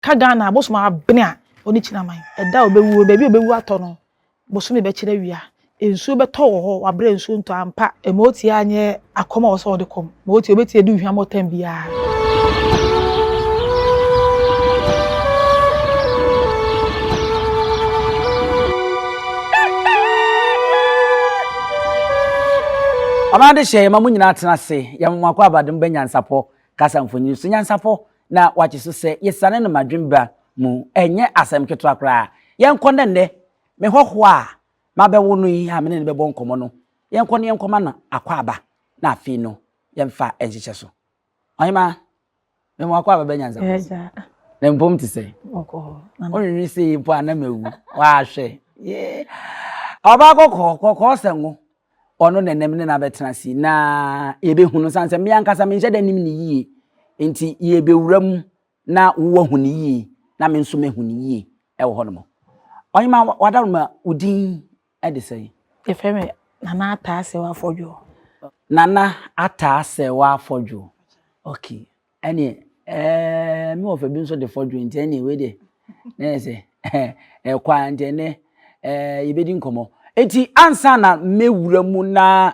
Ka Ghana abosom abene a ɔne Kyinaman. Ɛda a ɔbɛwuo, baabi a ɔbɛwu atɔ no, bosome bɛkyerɛ awia. Nsuo bɛtɔ wɔ hɔ, wabrɛ nsuo ntɔ ampa. Ma otie anyɛ akɔm a ɔwɔ sɛ ɔde kɔm. Ma otie, ɔbɛtie adi hwammɔ tɛm biara. Ɔman adehyeɛ, yɛma mo nyinaa tena ase. Yɛma mo akwaaba de mo ba nyansapɔ kasa mfonini so. Nyansapɔ na wakye so sɛ yɛsiane no madwemba mu. Ɛnyɛ asɛm ketewa koraa. Yɛnkɔ na nnɛ, me hɔhoɔ a mabɛwo no yi a me ne no bɛbɔ nkɔmmɔ no, yɛnkɔ na yɛnkɔma no akwaaba na afei no yɛmfa nhyehyɛ so. Ɔhemaa, me mo akwaaba bɛ nyansapɔ so. Na mpom te sɛ? Wonwenwe sei mpo a na mawu. Wahwɛ. Yeah. Ɔbaa kɔkɔɔ, kɔkɔɔ sɛ ngo. Ɔno na ɛnnɛ me ne no abɛtena ase na yɛbɛhu no sane sɛ me ankasa menhyɛ da nim no yie nti yɛbɛwura mu na woahu no yie na me nso mahu no yie wɔ hɔnom. Ɔhema Wadaroma, wo din de sɛn? Yɛfrɛ me Nana Ataa Sɛwa Afɔdwoɔ. Nana Ataa Sɛwa Afɔdwoɔ. Okay. Ɛneɛ ɛɛ me wɔfa bi nso de fɔ dwo nti ɛneɛ wei deɛ na yɛ sɛ ɛkɔ a nti ɛnɛ ɛɛ yɛbɛdi nkɔmmɔ. Nti ansa na mɛwura mu na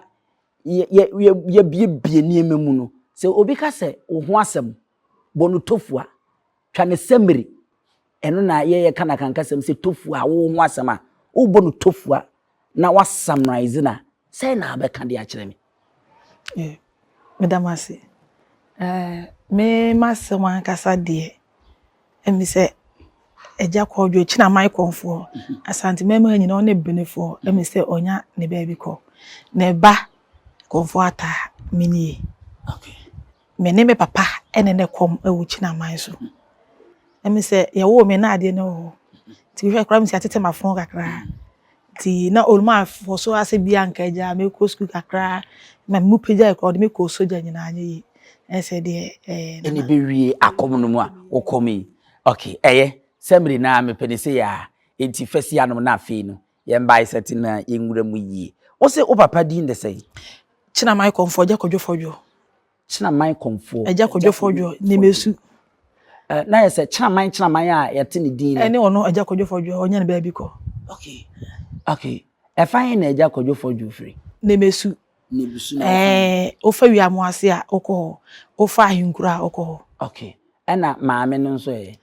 yɛbiebie nneɛma mu no, sɛ obi ka sɛ wo ho asɛm bɔ no tofu a, twa ne sɛmmiri. Ɛno na yɛyɛ ka na kankasɛm sɛ tofu a wo ho asɛm a wobɔ no tofu a na wasamrise no a, sɛn na abɛka de akyerɛ me? Yeah. Meda mo ase. Eh, me m'asɛm ankasa deɛ, ɛmi sɛ Agya Kwadwo Kyinaman Kɔmfoɔ, Asante mmarima nyinaa ɔne Benefoɔ, ɛmi sɛ ɔnya ne baabi kɔ. Ne ba Kɔmfoɔ Ataa, me nie. Me ne me papa ɛne ne kɔm ɛwɔ Kyinaman so. Ɛmi sɛ yɛwoo me na adeɛ no wɔ hɔ. Nti wohwɛ koraa mi sɛ atete m'afono kakra. Nti na ɔma afɔ so asɛ bi anka agya mekɔ sukuu kakra ma mu pagya koraa ɔde me kɔɔ sogya nyinaa anyɛ yie. Ɛsɛ deɛ ɛɛ. Ɛna ɛbɛwie akɔm no mu a wokɔm yi. Okay, ɛyɛ sɛ mmere no ara mepɛ ne sei a, enti fa si anom na afei no yɛn bisect na yɛnwura mu yie. Wo se wo papa din de sɛn? Kyinaman Kɔmfoɔ Agya Kwadwo Fɔdwo. Kyenaman kɔmfoɔ. Agya Kwadwo Fɔdwo, Nemesu. Na yɛ sɛ Kyenaman Kyenaman a yɛte ne din no. Ɛne ɔno Agya Kwadwo Fɔdwo, ɔnya ne baabi kɔ. Okay, okay. Ɛfa he na Agya Kwadwo Fɔdwo firi? Nemesu. Nemesu na ɛfa he? Ɛɛ, wofa Wiamoase a, wokɔ hɔ. Wofa Ahenkuro a, wokɔ hɔ. Okay. Ɛna maame no nso ɛ?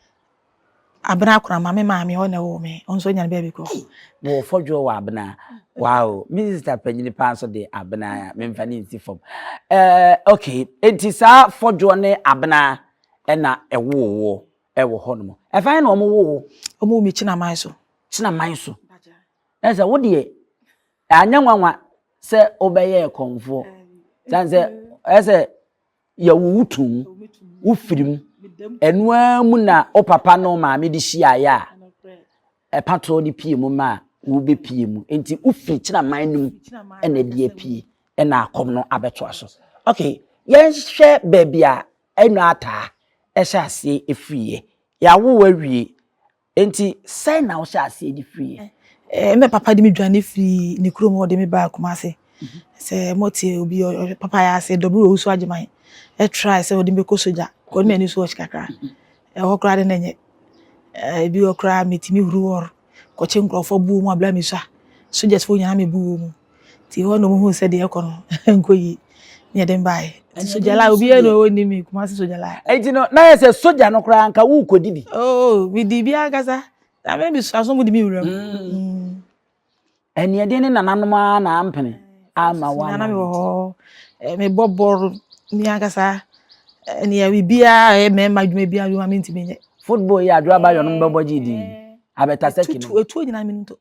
Abena Akorama, me maame, ɔno na ɛwoo me. Ɔno nso anya ne baabi kɔ. Ei, mewɔ fɔdwoɔ wɔ Abena. Wow, me sister panyini paa nso de Abena, memfa ne nsi fam. Eh, okay, enti saa fɔdwoɔ ne Abena ɛna ɛwoo woɔ ɛwɔ hɔ nom. Ɛfa he na wɔn woo wo? Wɔn woo me Kyinaman so. Kyinaman so. Ɛsɛ wo deɛ, anyɛ nwanwa sɛ wobɛyɛɛ kɔmfoɔ. Sane sɛ, ɛsɛ Yɛwo wo too mu, wofiri mu. Ɛno ara mu na wo papa ne wo maame de hyiaeɛ a ɛpa toɔ de pie mu ma wobɛpie mu. Nti wofiri kyinaman no mu ɛna ɛde apue ɛna akɔm no abɛtoa so. Okay, yɛnhwɛ baabi a ɛnwa ataa ɛhyɛ aseɛ ɛfiriiɛ. Yɛawo wo awie, Enti sɛn na wohyɛɛ aseɛ de firiiɛ? Eh, me papa de me dwane firii ne kurom hɔ de me baa Kumasi. Sɛ mote obi papa yɛ ase W Owusu Agyeman try sɛ ɔde me bɛkɔ sogya kɔ ne m'ani so ɔhye kakra. Ɛhɔ koraa de na ɛnyɛ. Ebi wɔ koraa metumi huru wɔr kɔkye nkurɔfoɔ bu wɔn abla mesua. Sogyasfoɔ nyinaa mebu wɔn mu. Nti hɔ na wɔhuu sɛ deɛ ɛkɔ no nkɔ yie ne yɛde me baeɛ. Nti sogya la obiara na ɔnni me Kumasi sogya la. Nti no na yɛ sɛ sogya no koraa nka worekɔdi bi. Oh, medi bi ankasa. Na me mesua so mode me wura mu. Mm. Ɛneɛden ne nananom ara na ampene ama wo ama. Na mewɔ hɔ mebɔ bɔɔl me ankasa ɛneɛ biribiara ɛyɛ mmarima adwuma biara adwuma mentumi nyɛ. Football yi adwo abayɔ no bɛbɔ gye din. Abɛtasɛki no. Etuo nyinaa menim to.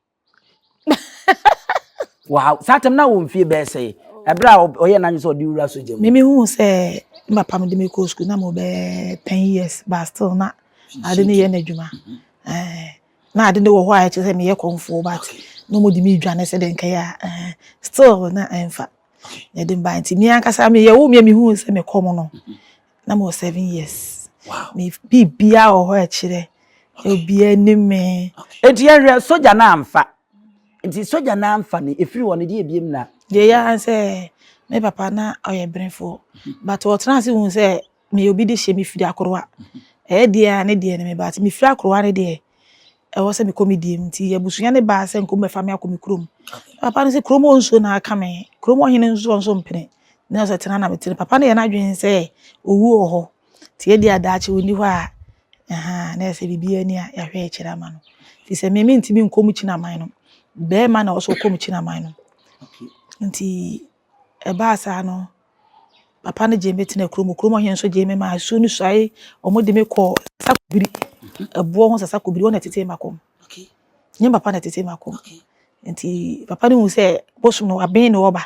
Wow, saa tɛm na wɔ mfie bɛyɛ sɛ ɛberɛ a ɔyɛ n'adwene sɛ ɔde wura sogya mu. Mimi hu sɛ me papa de me kɔɔ sukuu na mo bɛyɛ 10 years, but still na ade ne yɛ n'adwuma. Na ade ne wɔ hɔ a ɛkyerɛ sɛ meyɛ kɔmfoɔ, but na ɔmo de me dwane sɛ deɛ nkɛyɛ a still na ɛmfa yɛde mba. Nti me ankasa meyɛ wo me a mehu sɛ mekɔm no na mewɔ 7 years. Me biribiara wɔ hɔ a ɛkyerɛ obiara nim me. Enti yɛhwɛ sogya no amfa. Nti sogya no amfa no ɛfiri hɔ no deɛ ebiem na. Deɛ ɛyɛ ara sɛ me papa na ɔyɛ berefoɔ, but ɔtena ase hu sɛ meyɛ obi de hyɛ me firi akorowa. Ɛyɛ deɛ a ne deɛ ne me ba. Nti mefiri akorowa no deɛ, ɛwɔ sɛ mekɔ me deɛ mu. Nti abusua no baa sɛ nka wɔmmɛfa me akɔ me kurom. Papa no sɛ kurom hɔ nsuo na aka me. Kurom hɔ hene nso ɔnso mpene. Na sɛ tena na metene. Papa no yɛ n'adwene sɛ owuo wɔ hɔ. Nti yɛ deɛ daakye ɔnni hɔ a, ahaa, na ɛsɛ biribiara ni a yɛahwɛ akyire ama no. Firi sɛ me mentumi nkɔ mu kyinaman no. Bɛrima na ɔwɔ sɛ ɔkɔ mu kyinaman no. Nti ɛbaa saa no, papa no gyee me tenaa kurom. Kurom hɔ nso gyee me maa asuo no suae. Wɔde me kɔɔ Sasakobiri, ɛboɔ ho Sasakobiri, hɔ na ɛtetee m'akɔm. Nyɛ papa na ɛtetee m'akɔm. Nti papa no hu sɛ bosom no waben na ɔba.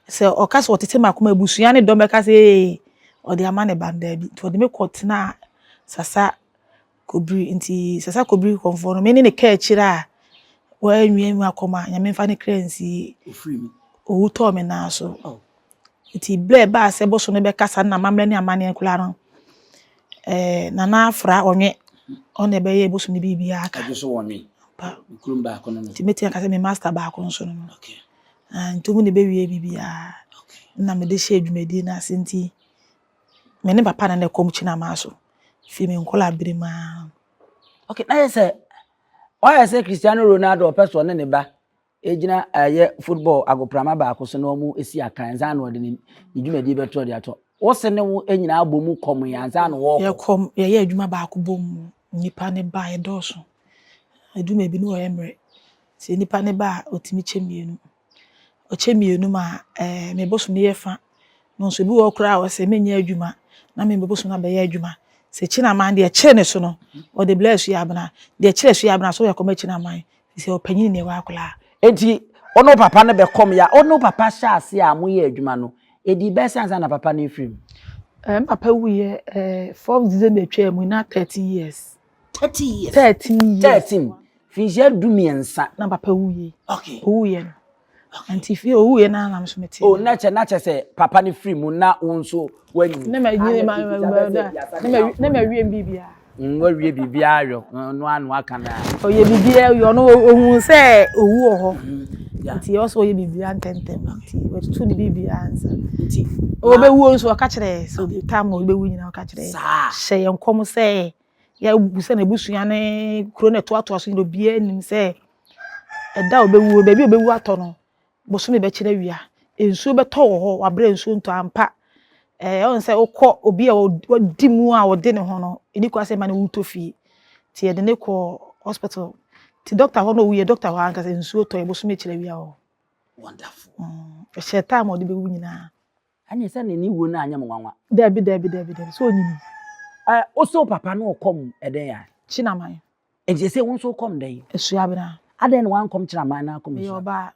Sɛ ɔka sɛ ɔtete m'akɔm a, abusua ne dɔm bɛka sɛ ee, ɔde ama ne ba no daabi. Nti ɔde me kɔtenaa Sasakobiri. Nti Sasakobiri kɔmfoɔ no, me ne ne kaa akyire a wɔanwie mu akɔm a, Nyame mfa ne kra nsie. Owu tɔɔ me nan so. Nti berɛ ɛbaa sɛ bosom no bɛkasa no na amammerɛ ne amanneɛ koraa no, ɛɛ Nana Afra Ɔnwe, ɔno na ɛbɛyɛɛ bosom no biribiara aka. Ɛdwo so Ɔnwe. Pa. Kurom baako no no. Nti mɛtumi aka sɛ me master baako nso no no. Okay. Ah, nti ɔmu na ɛbɛwie biribiara. Okay. Na mede hyɛɛ dwumadie no ase nti me ne papa na na ɛkɔm kyinamaa so firi me nkɔlaa bere mu ara. Okay, na yɛ sɛ ɔyɛ sɛ Cristiano Ronaldo ɔpɛ so ɔne ne ba egyina ɛyɛ football agoprama baako so na wɔn esi akan ansa na ɔde ne ne dwumadie bɛto ɔde ato. Wose ne wo nyinaa bɔ mu kɔm yɛ ansa na wɔkɔ. Yɛkɔm, yɛyɛ adwuma baako bɔ mu. Nnipa ne ba yɛdɔɔso. Adwuma bi ne wɔyɛ mmerɛ. Sɛ nnipa ne ba a, ɔtumi kyɛ mmienu. Ɔkyɛ mmienu ma ɛɛ me bosom no yɛ fa. No nso ebi wɔ hɔ koraa a ɔsɛ menyɛ adwuma na me bosom no abɛyɛ adwuma. Sɛ kyinaman deɛ kyerɛ ne so no, ɔde brɛ Asuabena. Deɛ kyerɛ Asuabena so yɛ kɔma kyinaman. Sɛ ɔpanyin ne ɛwɔ akwadaa. Enti wo ne wo papa no bɛkɔm ya. Wo ne wo papa hyɛ ase a moyɛ adwuma no, ɛdii bɛyɛ sɛ ansa na papa no refiri mu? Eh, me papa wuiɛ eh, 4 December twaa mu na 13 years. 30 years? 13 years. 13, mfinhyia 13. Na papa wuiɛ. Okay. Owuiɛ no. Nti fie owuiɛ no na nso mete. Oh, na kyɛ na kyɛ sɛ papa no firi mu na wo nso woanyini. Na ma nyini ma ma na ma wie biribiara. Wawie biribiara yɔ no ano aka na. Ɔyɛ biribiara yɔ no ohun sɛ owu wɔ hɔ. Nti ɔsɛ ɔyɛ biribiara ntɛntɛm nti watutu ne biribiara nsa. Nti ɔbɛwuo nso ɔka kyerɛ sɛ obi tam na ɔbɛwu nyinaa ɔka kyerɛ. Saa. Hyɛ yɛn nkɔm sɛ yɛbu sɛ n'abusua ne kuro na ɛtoatoa so nyinaa obiara nim sɛ ɛda a ɔbɛwuo baabi a ɔbɛwu atɔ no bosome bɛkyerɛ awia nsuo bɛtɔ wɔ hɔ wabrɛ nsuo ntɔ ampa. Ɛɛ ɔn sɛ wokɔ obi a wadi mu a ɔde ne ho no ɛni kwa sɛ ma ne wutɔ fie nti yɛde ne kɔ hospital nti doctor hɔ no owuiɛ doctor hɔ ankasa nsuo tɔ yɛ bosome kyerɛ awia hɔ. Wonderful. Ɛhyɛ time a ɔde bɛwu nyinaa. Ɛne sɛ ne wuo no anyɛ mo nwanwa. Dabi dabi dabi dabi sɛ onyini. Ɛ wosɛ papa no ɔkɔm ɛdɛn a? Kyinaman. Nti sɛ wo nso wokɔm dɛn? Asuabena. Adɛn na wankɔm kyinaman na akɔm Meyɛ Asuabena? ɔbaa.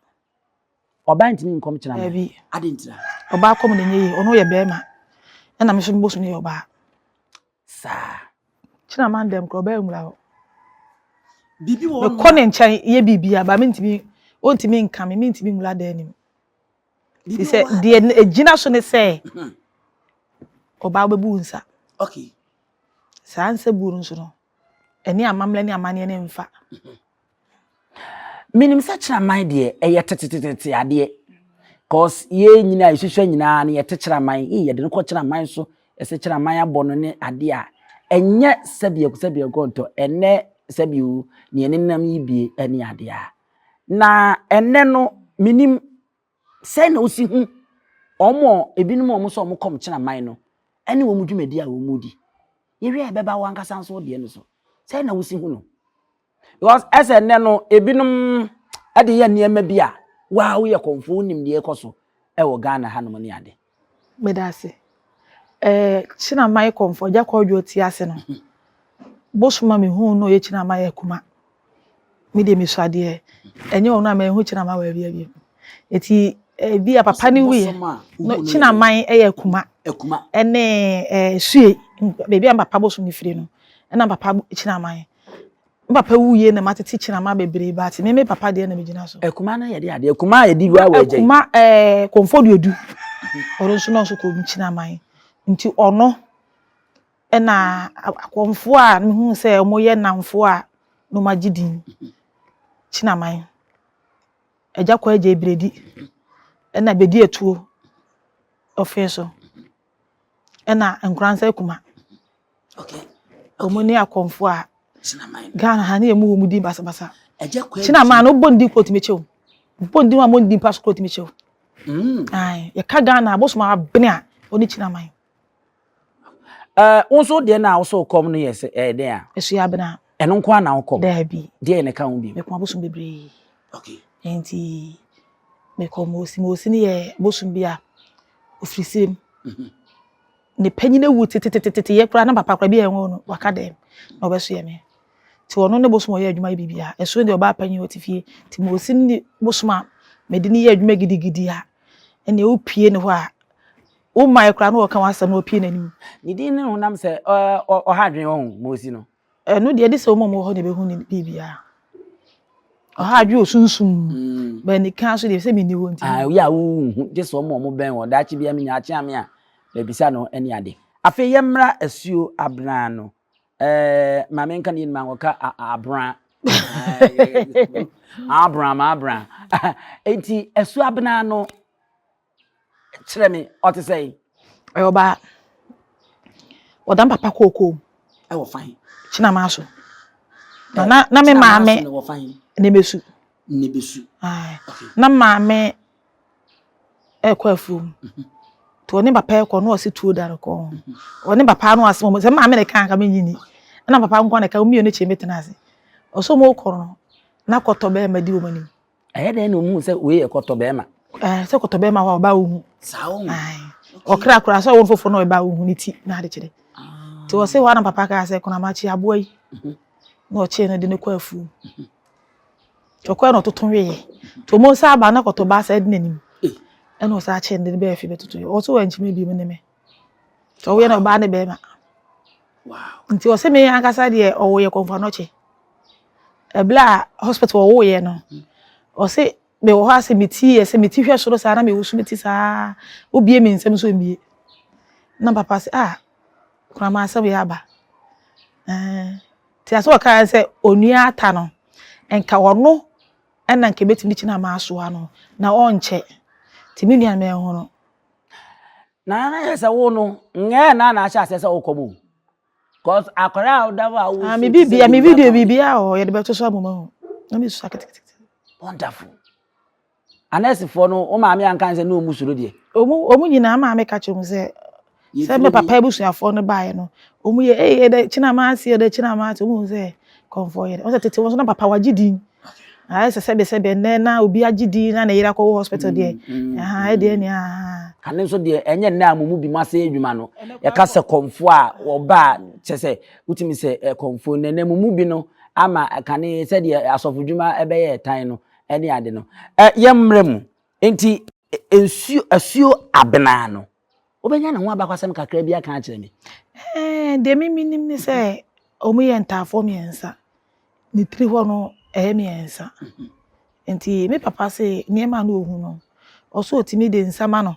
Ɔbaa ntumi nkɔm kyinaman. Dabi. Adɛn ntira? Ɔbaa kɔm na ɛnyɛ yie ɔno yɛ bɛrima ɛna me nso me bosom yɛ ɔbaa. Saa. Kyinaman dɛm korɔ ɔbaa nwura hɔ. Biribi wɔ hɔ Mekɔ ne nkyɛn yɛ biribi aba mentumi ɔntumi nka me mentumi nwura dan anim. Fi sɛ deɛ ɛgyina so ne sɛ ɔbaa wobɛbu wo nsa. Okay. Saa nsa buo no nso no ɛne amammerɛ ne amanneɛ ne mfa. Menim sɛ kyinaman deɛ ɛyɛ tetetete adeɛ. Cause yɛn nyinaa yɛhwehwɛ nyinaa no yɛte kyinaman yɛ yɛde no kɔ kyinaman so ɛsɛ kyinaman abɔ no ne adeɛ a ɛnyɛ sɛbi sɛbi nkɔntɔ ɛnɛ sɛbi o nea nenam yi bie ɛne adeɛ a na ɛnɛ no menim sɛn na osi hu ɔmo ebinom a ɔmo sɛ ɔmo kɔm kyinaman no ɛne wɔn dwumadi a wɔn di yɛhwɛ a ɛbɛba wɔn ankasa nso deɛ no so sɛn na wosi hu no because ɛsɛ nnɛ no ebinom ɛde yɛ nneɛma bi a waa woyɛ kɔnfo wonim deɛ ɛkɔ so ɛwɔ Ghana hanom ne ade. Meda ase. Ɛɛ kyinaman kɔnfo Agya Kwadwo te ase no bosom a mehu no ɔyɛ kyinaman yɛ akuma. Me deɛ mesua adeɛ ɛnyɛ ɔno a mehu kyinaman wɔ baabi abi. Eti ebi a papa ne wuiɛ no kyinaman ɛyɛ akuma Akuma. ɛne ɛɛ sue baabi a papa bosom ne firi no ɛna papa kyinaman. Me papa wuiɛ na matete kyinaman bebree ba ate me me papa deɛ na megyina so. Akuma no yɛde adeɛ akuma a yɛde wura wɔ agya yi. Akuma ɛɛ kɔnfo duodu ɔno nso na ɔnso kɔ kyinaman nti ɔno ɛna akɔmfoɔ a mehu sɛ wɔyɛ nnamfoɔ a na wɔn agye din kyinaman Agya kɔ agya ebiredi ɛna bedi atuo ɔfe so ɛna nkoransa akuma. Okay. Wɔn ne akɔmfoɔ a Ghana ha ne yɛn mu wɔn din basabasa. Kyinaman no wobɔ ne din koro tumi kyɛw. Wobɔ ne din a wɔn din pa so koro tumi kyɛw. Mm. Ayi, yɛka Ghana abosom abene a wɔne Kyinaman. Ɛɛ, wo nso deɛ na wosɔ kɔm no yɛ sɛ ɛyɛ dɛn a? Ɛso abena. Ɛno nko ara na wokɔm? Daabi. Deɛ na ɛka ho bi? Mekɔm abosom bebree. Okay. Nti mekɔ Mosi. Mosi no yɛ bosom bi a ofiri sirem. Mhm. Ne panyin awu tetetetete yɛ koraa na papa koraa bi a ɛnwo no waka dɛm na ɔbɛsoɛ me. Nti ɔno ne bosom ɔyɛ adwuma yɛ biribiara. Ɛso deɛ ɔbaa panyin ɔte fie. Nti Mosi ne bosom a mede ne yɛ adwuma gidigidi a ɛnna wopie ne hɔ a wommaeɛ koraa na ɔka w'asɛm na ɔpie n'anim. Ne din ne honam sɛ ɔha adwene wɔ ho Mosi no. Ɛno deɛ ɛde sɛ wɔn a wɔwɔ hɔ na ɛbɛhu ne biribiara. Ɔha adwene wɔ sunsum mu. Mm. Bɛn ne kan so deɛ sɛ menni hɔ nti. Ah, oyi a wonhu gye sɛ wɔn a wɔbɛn wɔ daakye bi a menya akyea me a mabisa no ne ade. Afei yɛmmra asuo abena no. Ɛɛ ma menka ne yie no mankɔka abena. Abena ma abena. Enti asuo abena no Kyerɛ me, ɔte sɛn? Ɔyɛ ɔbaa. Ɔda me papa kookoo mu. Ɛwɔ fan. Kyinama so. Na na na me maame. Wɔ fan. Nebesu. Nebesu. Aye. Okay. Na maame ɛkɔ afuom. Mhm. Nti ɔne papa ɛkɔ na ɔsi tuo da no kɔn ho. Mhm. Ɔne papa no asɛm ɔmo sɛ maame na ɛka anka menyi ni. Ɛna papa nko na ɛka ɔmo mmienu kyɛ metena ase. Ɔsɛ ɔmo kɔ no na kɔtɔ bɛrima di wɔn anim. Ɛyɛ dɛn na ohuu sɛ wei yɛ kɔtɔ bɛrima? Ɛɛ sɛ kɔtɔ bɛrima hɔ a ɔbaa ohu. Saa ohu. Ɔkra koraa sɛ ɔwɔ foforɔ na ɔbaa ohu ne ti na ade kyerɛ. Ah. Nti ɔse hɔ a na papa kaa sɛ kɔnama kye aboa yi. Mhm. Na ɔkyee no de no kɔ afuom. Mhm. Nti ɔkɔɛ na ɔtoto weeɛ. Nti ɔmo nsa aba na kɔtɔ baa saa di n'anim. Ɛna ɔsan kyee no de no bɛɛ fie bɛtoto yɛ. Ɔso wankyimi bio ne me. Nti ɔwoyɛ na ɔbaa ne bɛrima. Nti ɔse me ankasa deɛ ɔwɔ yɛ kɔmfoanɔkye. Ɛberɛ a hospital wɔwoeɛ no, ɔse mewɔ hɔ a sɛ me ti yɛ sɛ me ti hwɛ soro saa na mewoso me ti saa wobie me nsam nso mbie. Na papa sɛ ah kurama asɛm yɛ aba. Ɛɛ nti asɛ ɔkaa sɛ onua ata no nka ɔno ɛna nka ebetumi de kyina ama asoa no na ɔnkyɛ. Nti me nua no mɛho no. Na na yɛ sɛ wo no ngɛɛ na na ahyɛ aseɛ sɛ wokɔ mu. Cause akwadaa a woda hɔ a wosu. Ah, me bibia, me video bibia wɔ hɔ, yɛde bɛto so ama mahu. Na me sua ketekete. Wonderful. Anɛsifoɔ no, wo maame anka sɛ ne ɔmu suro deɛ? Ɔmu, ɔmu nyinaa maame ka kyerɛ mu sɛ, sɛ me papa abusuafoɔ no baeɛ no, ɔmu yɛ, ei, ɛdɛ kyina maase, ɛdɛ kyina maase, ɔmu hu sɛ kɔmfoɔ yɛ dɛ. Ɔsɛ tete wɔn so na papa wagye din. Ayɛ sɛ sɛbe sɛbe ɛnnɛ na obi agye din na ne yere akɔwɔ hospital deɛ. Mm, mm, Ɛha ɛdeɛ mm. nea. Kane nso deɛ ɛnyɛ nnɛ a mo mu bi mo asɛ adwuma no. Yɛka sɛ kɔmfoɔ a wɔba a kyɛ sɛ wotumi sɛ kɔmfoɔ nnɛ na mo mu bi no ama kane sɛdeɛ asɔfodwuma ɛbɛyɛ ɛtan no ɛne ade no. Ɛ yɛmmrɛ mu. Nti nsuo asuo abena no wobɛnya ne ho abakwasɛm kakra bi aka akyerɛ me. Ɛɛ deɛ me menim ne sɛ wɔn yɛ ntaafoɔ mmiɛnsa. Ne tiri hɔ no ɛyɛ mmiɛnsa. Nti me papa se nneɛma a na ɔhu no, ɔsɛ ɔtumi de nsa ma no,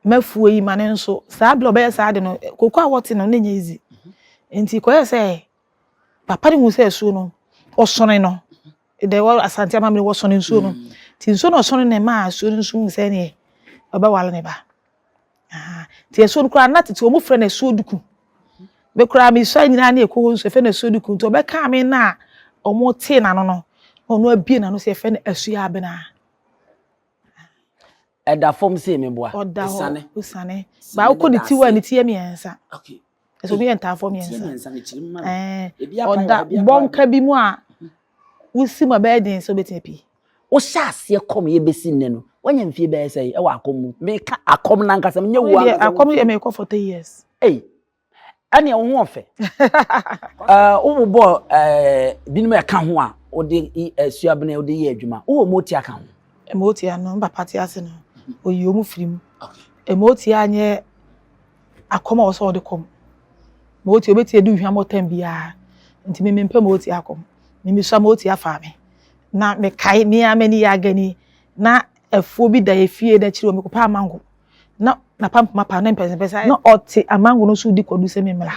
m'afuo yi ma no nso. Saa berɛ a ɔbɛyɛ saa ade no, koko a wɔte no na ɛnyɛ easy. Nti kɔyɛ sɛ papa no hu sɛ asuo no, ɔsɔne no. Deɛ wɔ Asante amammerɛ wɔsɔne nsuo no. Nti nsuo no ɔsɔne no ɛmaa asuo no nso hu sɛ ɛneɛ ɔbɛware ne ba. Nti asuo no koraa na tete wɔn frɛ no asuo duku. Me koraa mesua nyinaa ne ɛkɔ hɔ nsuo yɛfrɛ no asuo duku. Nti ɔbɛkaa me na a wɔn tee n'ano no na ɔno abie n'ano sɛ yɛfrɛ no asuo abena. Ɛda fam sei meboa. Ɔda hɔ osane. Baa wokɔ ne ti hɔ a ne ti yɛ mmiɛnsa. Ɛsɛ obi yɛ ntaafoɔ mmiɛnsa. Ɔda bɔnka bi mu a wosi mu a ɛbɛyɛ den sɛ wobɛtumi apue. Wohyɛ aseɛ kɔm yɛ bɛsi nnɛ no, woanya mfie bɛyɛ sɛn wɔ akɔm mu? Meka akɔm no ankasa, menyɛ wuo ankasa. Akɔm deɛ mekɔ 40 years. Ei, ɛneɛ wo ho ɔfɛ. Wobobɔ binom ɛka ho a wode suabene wode yɛ adwuma. Wowɔ motia ka ho? Motia no, me papa te ase no, ɔyi wɔn firi mu. Motia nyɛ akɔm a ɔsɛ ɔde kɔm. Motia obɛti adi hwam ɔtɛm biara. Nti me mempɛ motia akɔm. Me mesua motia faa me. Na mekae me ara m'ani yɛ agani na afuo bi da yɛ fie n'akyiri hɔ mekɔpɛ amango na n'apampam apa na mpɛsɛmpɛsɛ na ɔte amango no so di kwadu sɛ memmra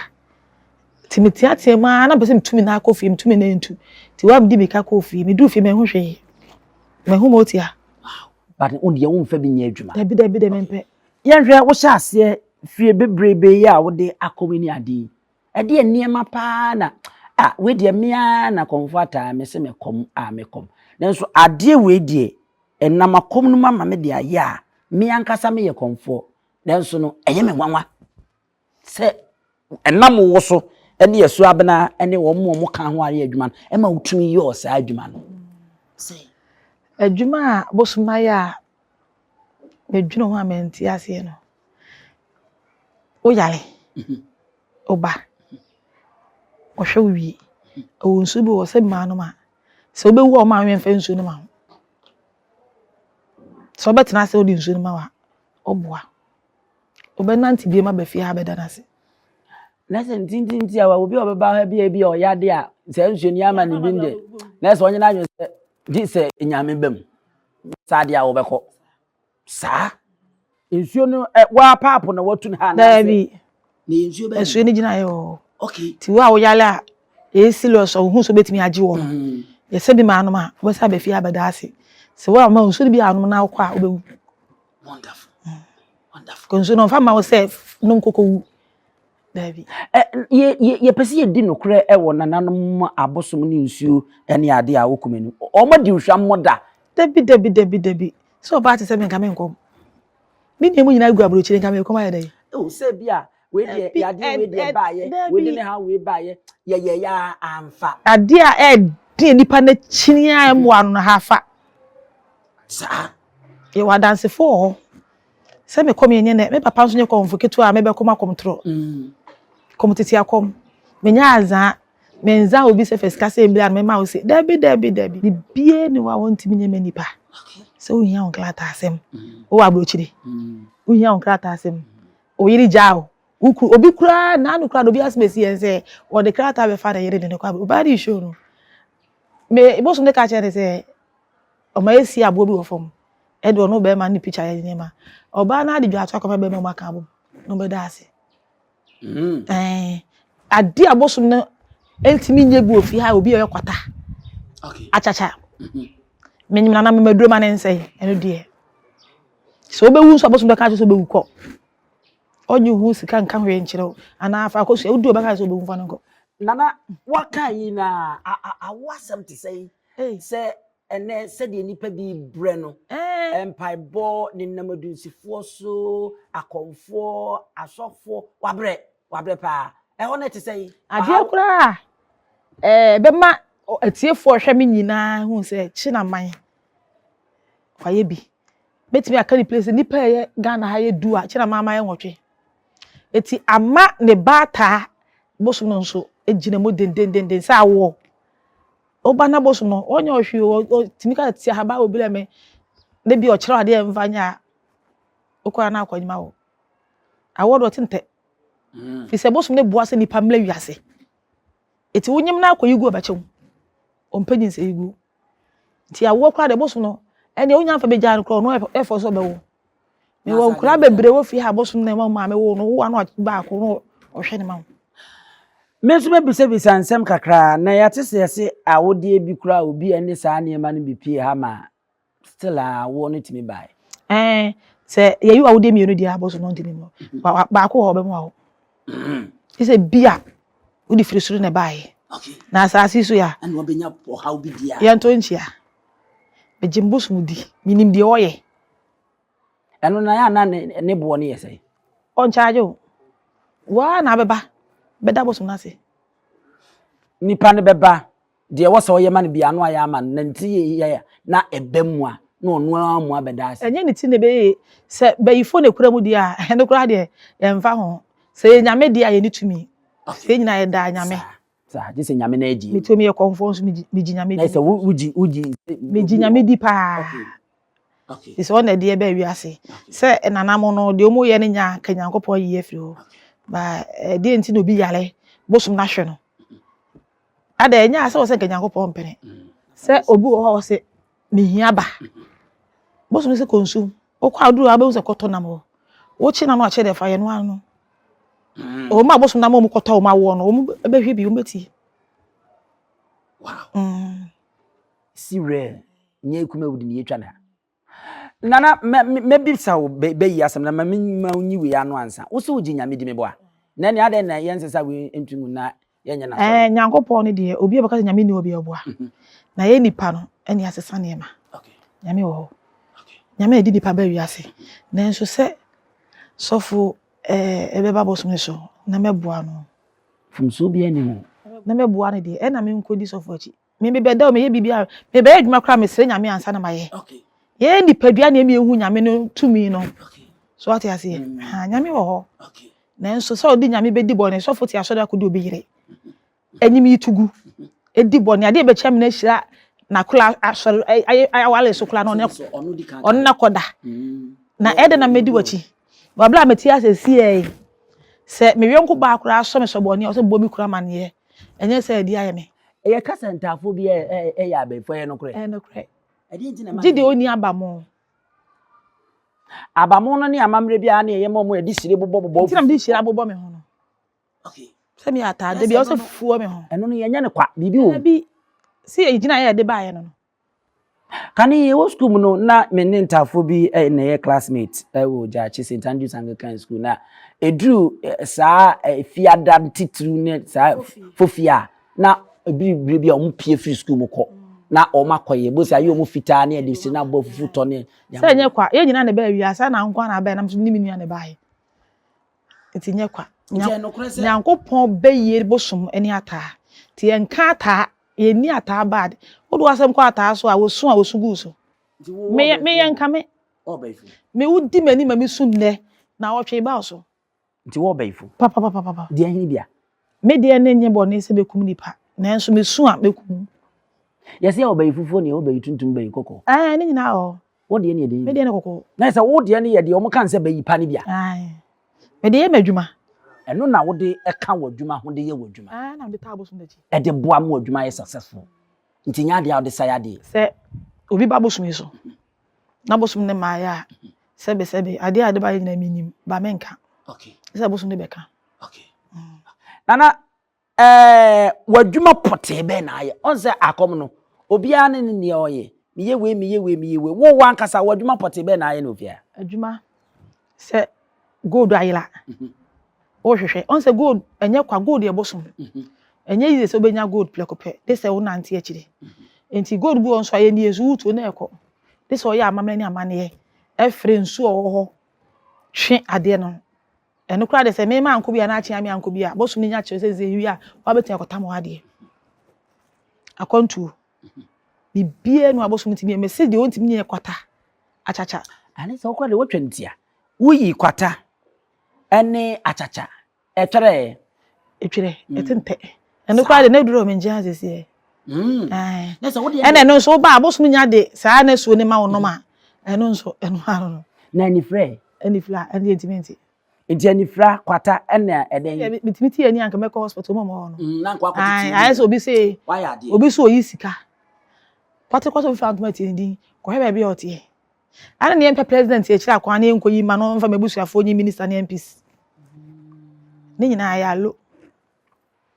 nti meteatea mu ara na mpɛ sɛ metu me nan kɔ fie metu me nan ntu nti wa medi mmirika kɔɔ fie meduru fie manhu hwee mahu motia. Wow but wo deɛ womfa bi nyɛ adwuma. Dabi dabi deɛ mempɛ. Yɛnhwɛ wohyɛ aseɛ fie bebrebe yi a wode akɔ mu ne ade yi. Ɛdeɛ nneɛma paa na a wei deɛ me ara na kɔmfo ataa me se me kɔm a me kɔm. Nanso adeɛ wei deɛ ɛnam akɔm no mu ama me de ayɛ a me ankasa meyɛ kɔmfoɔ. Nanso no ɛyɛ me nwanwa sɛ ɛnam wo so ne Asuo Abena ne wɔn a wɔka ho ayɛ adwuma no ɛma wotumi yɔɔ saa adwuma no. Sɛ. Adwuma a bosom ayɛ a medwene ho a mente aseɛ no, woyare, woba, wɔhwɛ wo wie, ɛwɔ nsuo bi wɔ hɔ sɛ mmaa nom a, sɛ wobɛwu a wɔma womfa nsuo no ma wo. Sɛ wobɛtena ase wode nsuo no ma wo a, ɔboa. Wobɛnante bio aba fie ha abɛda no ase. Na sɛ ntintinti a obi a ɔbɛba ha bi a ebi a ɔyɛ ade a sɛ nsuo ni ama ne bi deɛ na sɛ ɔnyɛ n'adwene sɛ gye sɛ nyame ba mu saa adeɛ a wɔbɛkɔ saa nsuo no ɛ waa paapo na watu no ha anaasɛ Daabi. Na yɛ nsuo bɛn nsuo no gyina yɛ hɔ. Okay. Ti wo a woyare a ɛyɛ serious a wohu sɛ wobɛtumi agye wɔ no. Mm. Yɛsɛ bi ma anom a wobɛsa aba fie abɛda ase. Sɛ wo a ma nsuo no bi anom na wokɔ a wobɛwu. Wonderful. Mm. Wonderful. Nsuo no ɔmfa ma wo sɛ nom kɔkɔwu. Daabi. Yɛpɛ sɛ yɛdi nokorɛ wɔ nananom abosom ne nsuo ne adeɛ a wɔkum anim. Wɔn adi hwammɔ da. Dabi dabi dabi dabi. Sɛ ɔbaa te sɛ me nka menkɔm. Me nua mu nyinaa gu aburokyire nka mekɔm ayɛ dɛn? Oh, sɛ bi a wei deɛ yadeɛ wei deɛ baayɛ wei de ne ha wei baayɛ yɛyɛ ya amfa. Adeɛ a ɛɛdi nipa n'akyini a ɛmmoa no no ha fa. Saa. Yɛwɔ adansefoɔ wɔ hɔ. Sɛ mekɔm yɛ nyɛ nɛ, me papa nso nyɛ kɔmfo ketewa a mebɛkɔm akɔm torɔ. Kɔm tete akɔm. Menyɛ azaa. Menza obi sɛ fa sika sɛ mbra no mema wo se. Dabi dabi dabi. Biribiara nni hɔ a wɔntumi nyɛ ma nipa. Sɛ wohia wo nkrataa asɛm. Wowɔ aburokyire. Wohia wo nkrataa asɛm. Wo yere gyaa wo. Wo kunu obi koraa n'ano koraa na obi asɛm esi yɛn sɛ wɔde krataa bɛfa ne yere de ne kɔ aburokyire. Ɔbaa de show no. Me bosom de ka kyerɛ ne sɛ Ɔma yɛsi aboɔ bi wɔ fam de ɔno bɛrima no ne picture yɛ nneɛma. Ɔbaa no ade dwa ato akɔma bɛrima mu aka abom na ɔbɛda ase. Mm. Ɛɛ ade a bosom no ntumi nyɛ bi wɔ fie ha obi a ɔyɛ kwata. Okay. Akyakya. Mm-hmm. Menyim nana memaduro ma ne nsɛe ɛno deɛ. Sɛ wobɛwu nso abosom bɛka kyerɛ sɛ wobɛwu kɔ. Ɔnye ho sika nka hwee nkyerɛ wo anaa fa akɔsua wodi ɔbɛka sɛ wobɛwu fa no nkɔ. Nana waka yi na awo asɛm te sɛ yi sɛ Ɛnnɛ, sɛdeɛ nnipa bi rebrɛ no, mpaebɔ, nenam adunsifoɔ so, akɔmfoɔ, asɔfoɔ, wabrɛ, wabrɛ paa. Ɛhɔ no ɛte sɛn? Adeɛ koraa a ɛbɛma atiefoɔ a wɔhwɛ me nyinaa hu sɛ Kyenaman wayɛ bi. Mɛtumi aka ne place nnipa a ɛyɛ Ghana ha yɛ du a Kyenaman ama yɛ nwɔtwe. Eti ama ne baataa bosom no nso gyina mu dendendenden sɛ awoɔ. Woba na bosom no, ɔnyɛ wo hwee o, ɔtumi ka sɛ te ahaban wɔ bi me, na bi ɔkyerɛ wo adeɛ a mfa nyɛ a, wokɔ a na akɔnyima wo. Awɔ de ɔte ntɛ. Mm. Fi sɛ bosom no boa sɛ nipa mmla wiase. Eti wonyim na akɔyi gu ɔbɛkye wo. Ɔmpɛ nyinsɛn gu. Nti awoɔ koraa deɛ bosom no, ɛnneɛ wonya mfa bɛgyaa no koraa ɔno ɛfɔ sɛ ɔbɛwo. Mewɔ nkwadaa bebree wɔ fie ha bosom na ɛma maame wo no, wo ano baako no ɔhwɛ ne ma wo. Me nso mɛbisabisa nsɛm kakra na yɛate sɛ yɛse awodeɛ bi koraa obi a ɛne saa nneɛma no bi pie ha ma still a awoɔ no tumi baeɛ. Ɛɛ sɛ yɛyi awodeɛ mmienu deɛ abosom no ntumi mu baako wɔ hɔ ɔbɛma wo. Te sɛ bi a wode firi soro na ɛbaeɛ na asase so yɛ a yɛnto nkyea. Megye bosom di menim deɛ ɔyɛ. Ɛno na yɛ a na ne boɔ no yɛ sɛn? Ɔnkyagye wo. Wo ara na abɛba bɛda bosom no ase. Nipa no bɛba, deɛ ɛwɔ sɛ ɔyɛ ma no biara no ayɛ ama no, na ne ti yɛ a na ɛba mu a, na ɔno ara mu abɛda ase. Ɛnyɛ ne ti na ɛbɛyɛ yie. Sɛ bayifoɔ na ɛkura mu deɛ a, ɛno koraa deɛ yɛmfa ho. Sɛ ɛyɛ Nyame deɛ a, yɛnni tumi. Yɛn nyinaa yɛda Nyame. Saa, gye sɛ Nyame na agye. Metuo meyɛ kɔmfoɔ nso megye Nyame di. Na sɛ wogye wogye. Megye Nyame di paa. Okay. Sɛ ɔna ɛde ɛbɛ wiase. Sɛ nanam no deɛ ɔmo yɛ no nya ka Nyankopɔn ayi afiri hɔ. Ba ɛdeɛ nti na obi yare bosom no ahwɛ no. Ada ɛnyɛ asɛ wɔ sɛ nka Nyankopɔn mpene. Sɛ obi wɔ hɔ a ɔsɛ mehia ba. Bosom sɛ kɔ nsuom. Wokɔ a woduru hɔ a wobɛhu sɛ kɔtɔ nam hɔ. Wokye nam no akyɛ deɛ fa yɛ no ano. Wɔn a bosom nam a wɔn kɔtɔ wɔn awoɔ no wɔn bɛhwɛ bi wɔn bɛtie. Wow. Si rare nyɛ ekuma wudi ne yɛtwa ne ha. Nana mɛbisa wo bɛyi asɛm na ma me ma nyi wei ano ansa. Wo sɛ wogye nyame di me boa. Na ɛne adɛn na yɛnsesa wei nto mu na yɛnyɛ n'asɔre? Ɛɛ, Nyankopɔn no deɛ, obi a ɔbɛka sɛ Nyame nni hɔ biara ɔboa. Na yɛn nipa no ɛne asesa nneɛma. Nyame wɔ hɔ. Nyame na ɛde nipa ba wiase. Nanso sɛ sɔfo ɛɛ ɛbɛba bosom no so na mɛboa no. Mfomsoɔ biara nni ho. Na mɛboa no deɛ, ɛna menkɔdi sɔfo akyi. Me mebɛda o, meyɛ biribi a, mebɛyɛ adwuma koraa mesrɛ Nyame ansa na mayɛ. Yɛn nipadua na ɛma yɛhu Nyame no tumi no. So wate aseɛ? Mm. Ha, Nyame wɔ hɔ. Nanso sɛ ɔde Nyame bɛdi bɔne, sɔfo te asɔre akɔdi obi yere. Anim yi to gu. Ɛdi bɔne, adeɛ bɛkyɛ me no ahyira n'akora asɔre ayɛ awale so koraa na ɔne no akɔda. Mm. Na ɛdɛ na mɛdi w'akyi. Wabla a mete ase siɛ yi, sɛ me yɔnko baa koraa sɔ me sɔ bɔne a, ɔsɛ bɔ me kura amaneɛ. Ɛnyɛ sɛ ɛdi ayɛ me. Ɛyɛ kasa ntaafo bi ɛyɛ abɛɛfo, ɛyɛ nokorɛ? Ɛyɛ nokorɛ. Gye deɛ ɔnni abamo. Abamo no ne amammerɛ bi a na ɛyɛ ma wɔn yɛde hyire bobɔ bobɔ. Nti na mede hyire abobɔ me ho no. Sɛ meyɛ ataade bi a ɔsɛ fufuo me ho. Ɛno no yɛnyɛ no kwa, biribi wɔ mu. Dabi, sɛ yɛgyina yɛ yɛde baeɛ no no. Kane yɛwɔ sukuu mu no, na me ne ntaafoɔ bi na ɛyɛ classmate wɔ Gyaakye St. Andrews Anglican School. Na ɛduru saa fiada titiriw ne saa fofie a, na ɛbiri bere bi a wɔn pie firi sukuu mu kɔ na wɔn akɔyɛ bosi ayɛ wɔn fitaa ne yɛde si na abɔ fufu tɔ ne. Sɛ ɛnyɛ kwa, yɛn nyinaa na ɛbaa wiase, na nko na abɛn na nso ne me nua na ɛbaeɛ. Nti nyɛ kwa. Nyankopɔn bɛyie bosom ne ataa. Nti yɛnka ataa, yɛnni ataa bad. Wode w'asɛm kɔ ataa so a, wɔsu a wɔsu gu so. Meyɛ meyɛ nka me. Me wodi m'ani ma mesu nnɛ, na ɔtwe ba wo so. Nti wɔ ɔbɛyifo? Papapapapa. Deɛ hene bia? Me deɛ ne nyɛ bɔne sɛ bɛkum nipa, nanso mesu a mɛkum. Yɛsɛ yɛ ɔbɛyi fufuo ne yɛ ɔbɛyi tuntum bɛyi kɔkɔɔ. Ɛɛ ne nyinaa wɔ hɔ. Wo deɛ ne yɛ deɛ? Me deɛ ne kɔkɔɔ. Na sɛ wo deɛ ne yɛ deɛ wɔn kan sɛ bɛyi pa ne bia? Ae. Me de yɛ m'adwuma. Ɛno na wode ɛka w'adwuma ho de yɛ w'adwuma. Ae na mede taa bosom n'akyi. Ɛde boa ma w'adwuma yɛ successful. Nti nyɛ adeɛ a wode sa yɛ adeɛ. Sɛ obi ba bosom yi so na bosom no mmaeɛ a, sɛbe sɛbe, adeɛ a yɛde baeɛ nyinaa mennim, ba menka. Okay. Sɛ bosom no bɛka. Okay. Nana, ɛɛ w'adwuma pɔtee bɛn na ayɛ? Ɔn sɛ akɔm no, obiara ne ne nea ɔyɛ. Meyɛ wei, meyɛ wei, meyɛ wei. Wo w'ankasa w'adwuma pɔtee bɛn na ayɛ no ofie? Adwuma sɛ gold ayera. Wohwehwɛ. Ɔn sɛ gold ɛnyɛ kwa, gold yɛ bosom. Ɛnyɛ easy sɛ wobɛnya gold prɛko pɛ, de sɛ wonante akyiri. Nti gold bi wɔ hɔ nso a yɛnni nso wotuo na ɛkɔ. De sɛ ɔyɛ amammerɛ ne amanneɛ ɛfrɛ nsuo a ɔwɔ hɔ twe adeɛ no. Ɛno koraa de sɛ me mankɔ bi anaa akyea me ankɔ bi a, bosom no nya kyerɛ sɛ sɛ wie a woabɛtumi akɔtam w'adeɛ. Akwantuo. Biribiara nu abosom ntumi yɛ. Mese deɛ ɔntumi nyɛ kwata akyakya. Ane sɛ wokora deɛ wotwa no tia. Woyi kwata ne akyakya ɛtwerɛ ɛ. Ɛtwerɛ, ɛte ntɛ. Ɛno koraa de na ɛduru me nkyɛn asɛsi ɛ. Ɛna ɛno nso woba abosom nya de saa na asuo ne ma wo nom a, ɛno nso ɛno ano no. Na anifira ɛ? Anifira, ɛno deɛ ntumi nte. Nti anifira, kwata ɛna ɛdɛn? Metumi te ani anka mɛkɔ hospital mu ɔmɔ hɔ no. Na nkɔ akɔtete ani. Ayɛ sɛ obi se, obi so oyi sika. Kwate kɔ sɛ obi fa ntoma tie ne din, kɔhwɛ baabi a ɔteɛ. Ana ne yɛmpɛ president akyiri akwan na yɛnkɔyi ma no mfa m'abusuafoɔ nyi minister ne MPs. Ne nyinaa yɛ alo.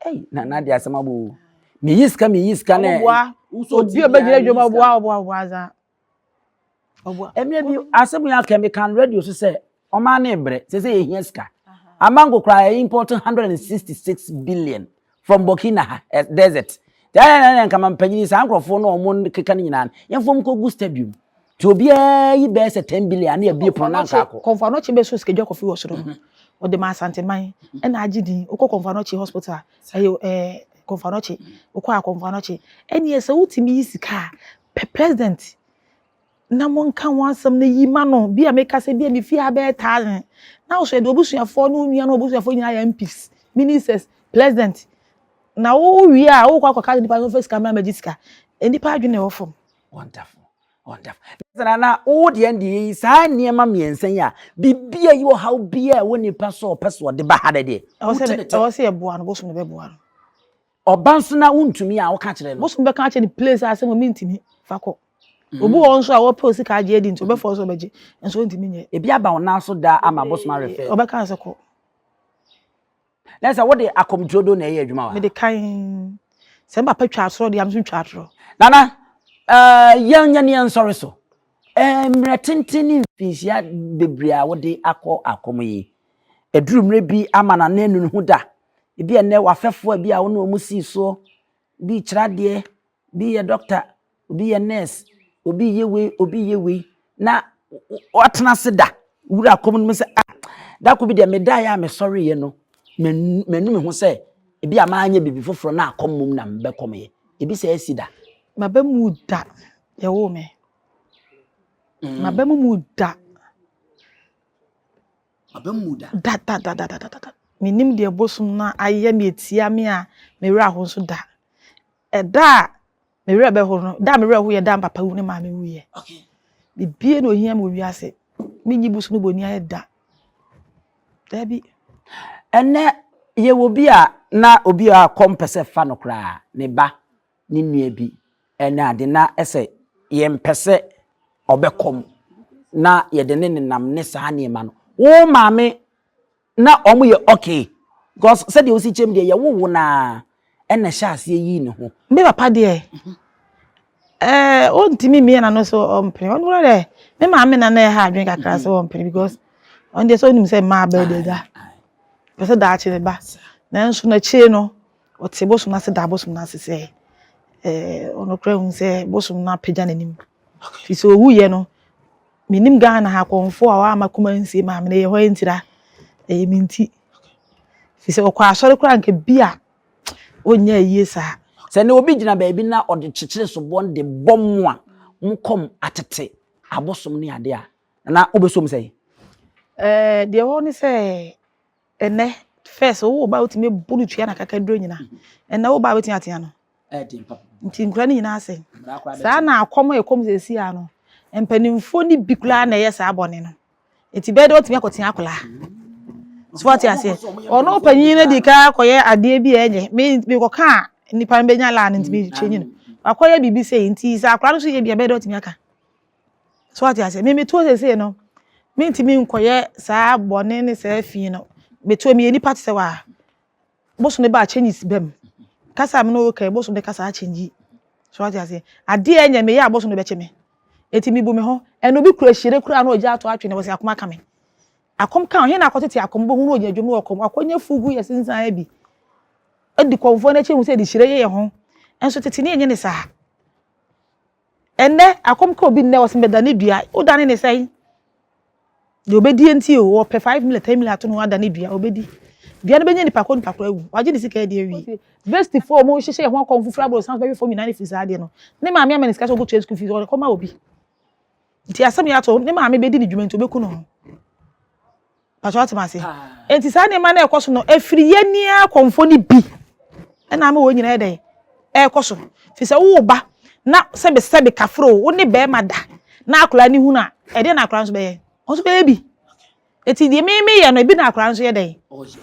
Ei, na na de asɛm abɔ o. Meyi sika, meyi sika na. Ɔboa. Obi a ɔbɛgyina adwuma ɔboa, ɔboa, ɔboa adza. Ɔboa. Ɛmmerɛ bi asɛm yi aka me kan radio so sɛ ɔman no rebrɛ sɛ sɛ yɛhia sika. Amango koraa yɛ import 166 billion from Burkina ha eh, desert. Nti ayɛ na na nka ma mpanyin saa nkurɔfoɔ no a wɔn keka no nyinaa no yɛmfa wɔn kɔgu stadium. Nti obiara yi bɛyɛ sɛ 10 billion ne yɛbie pono na nka akɔ. Kɔmfo Anɔkye bɛso sikadwa kɔfi wɔ soro no ɔde ma Asanteman ɛna agye din wokɔ Kɔmfo Anɔkye hospital a ɛyɛ ɛɛ Kɔmfo Anɔkye wokɔ a Kɔmfo Anɔkye ɛneɛ sɛ wotumi yi sika a pɛ president na monka ho asɛm no yi ma no bi a meka sɛ bi a me fie ha bɛyɛ thousand na wo so yɛde obusuafoɔ ne wo nua ne obusuafoɔ nyinaa yɛ MPs ministers president na wo wie a wokɔ akɔka nipa no fɛ sika mmra mmɛgye sika nnipa adwene wɔ fam. Wonderful wonderful. Sɛ na wo deɛ deɛ yi saa nneɛma mmiɛnsa yi a biribi a yi ɔhaw bi a ɛwɔ nipa so ɔpɛ so ɔde ba ha dɛ deɛ. Ɛwɔ sɛ yɛboa no bosom no bɛboa no. Ɔba nso na wontumi a woka kyerɛ no. Bosom bɛka akyerɛ no place a sɛ mo mentumi fa kɔ. Mm. Obi wɔ hɔ nso a wɔpɛ osika agye adi nti ɔbɛfɔ so ɔbɛgye nso ɔntumi nyɛ. Ebi aba wo nan so da ama bosom arefɛ. Ɔbɛka sɛ kɔ. Na sɛ wode akɔmturodo na ɛyɛ adwuma wa? Mede kan sɛ me papa twa atorɔ deɛ nso twa atorɔ. Nana, uh, yɛn nyɛ ne yɛn nsɔre so. Mmerɛ tenten ne mfinhyia bebree a wode akɔ akɔm yi. Ɛduru mmerɛ bi ama n'ano anu ne ho da. Ebi ɛnnɛ w'afɛfoɔ a bi a wo ne wɔn sii soɔ, bi rekyerɛ adeɛ, bi yɛ dɔkta, obi yɛ nurse, obi reyɛ wei, obi reyɛ wei, na watena ase da wura kɔm no mu sɛ ah, da ko bi deɛ medaeɛ a mesɔreeɛ no, manu me ho sɛ ebi a manyɛ biribi foforɔ na akɔm mmom na mebɛkɔmyɛ. Ebi sɛ asi da. Maba mu da, yɛwoo me. Maba mu da. Maba mu da. Da da da da da da da. Menim deɛ bosom no ayɛ me atia me a me werɛ aho nso da. Ɛda a me werɛ bɛho no, da a me werɛ ho yɛ da a papa wu ne maame wuiɛ. Okay. Bibie na ohia me wɔ wiase. Menyi bosom no bɔni ayɛ da. Dabi. Ɛnɛ yɛwɔ bi a na obi a kɔm pɛ sɛ fa no koraa, ne ba, ne nua bi ɛne ade na ɛsɛ yɛmpɛ sɛ ɔbɛkɔm na yɛde ne nenam ne saa nneɛma no. Wo maame na ɔmo yɛ okay because sɛdeɛ wosi kyɛm deɛ yɛwo wo naa ɛna ɛhyɛ aseɛ yii ne ho. Me papa deɛ, ɛɛ ɔntumi mmie n'ano sɛ ɔmpene. Ɔno koraa deɛ, me maame na na ɛha adwene kakra sɛ ɔmpene because ɔno deɛ sɛ ɔnim sɛ mmaa bɛyɛ deɛ agya. Pɛ sɛ daakye ne ba. Nanso n'akyire no, ɔte bosom no ase da bosom no ase sɛ ɛɛ ɔno koraa hu sɛ bosom no apagya n'anim. Firi sɛ ɔwuiɛ no, menim Ghana ha akɔmfoɔ a wɔama kuma nsie maame no ɛyɛ hɔ ntira. Ɛyɛ me nti. Firi sɛ ɔkɔ asɔre koraa nka bi a ɔnyɛ ayie saa. Sɛ ne obi gyina baabi na ɔde kyekyere soboɔ no de bɔ mo a mokɔm atete abosom ne ade a, na wobɛsom sɛn? Ɛɛ deɛ ɛwɔ ne sɛ ɛnɛ first wo ba wotumi bu no tua na kakaduro nyina. Ɛnɛ wo ba wotumi atea no. Nti nkura no nyinaa asɛe. Saa na akɔm a ɛkɔm seesei a no, mpanimfoɔ no bi koraa na ɛyɛ saa bɔne no. Nti bɛyɛ dɛ watumi akɔtea akwadaa. So wate aseɛ? Ɔno panyin no di kan akɔyɛ adeɛ bi a ɛnyɛ. Me mekɔka a nipa no bɛnya laa no nti mekyɛnyi no. Wakɔyɛ biribi sei nti sɛ akwadaa no nso yɛ bi a bɛyɛ dɛ watumi aka. So wate aseɛ? Me metuo seesei no, mentumi nkɔyɛ saa bɔne ne saa fi no. Metuo meyɛ nipa te sɛ waa. Bosom no ba a changes ba mu. Kasa a me ne wo reka yi, bosom no kasa akyɛngyi. So wate aseɛ? Adeɛ a ɛnyɛ meyɛ a bosom no bɛkye me. Enti mebu me ho. Ɛna obi kura hyire koraa na ɔgya ato atwene wɔ sɛ akoma ka me. Akɔm ka he na akɔtete akɔm bɛhu na ɔgyina dwom na ɔkɔm. Akɔnya fugu yɛ sensan bi. Adi kɔmfoɔ no akyi hu sɛ ɛde hyire yɛ yɛ ho. Nso tete ne ɛnyɛ ne saa. Ɛnnɛ, akɔm ka obi nnɛ ɔse mɛdane dua, wodane ne sɛn? Deɛ ɔbɛdie nti o, ɔpɛ 5 million, 10 million ato ne ho adane dua, ɔbɛdi. Dua no bɛnya nipa koro, nipa koro awu. Wagye ne sika adi awie. Vestifoɔ a wɔhyehyɛ yɛn ho akɔm foforo aborosan so bɛhwe fam nyinaa no firi saa adeɛ no. Ne maame ama ne sika sɛ ɔnkɔtua school fees, ɔde kɔma obi. Nti asɛm yi ato, ne maame bɛdi ne dwuma nti ɔbɛku ne ho. Pastor wate ase. Enti saa nneɛma no ɛkɔ so no ɛfiri yɛn ni akɔmfo no bi ɛna ama wɔn nyinaa yɛ dɛn ɛkɔ so. Fi sɛ wo ba na sɛbe sɛbe kafro wo ne bɛrima da na akwadaa no hunu a ɛdeɛ na akwadaa nso bɛyɛ ɔnso bɛyɛ bi. Eti deɛ me meyɛ no ebi na akwadaa nso yɛ dɛn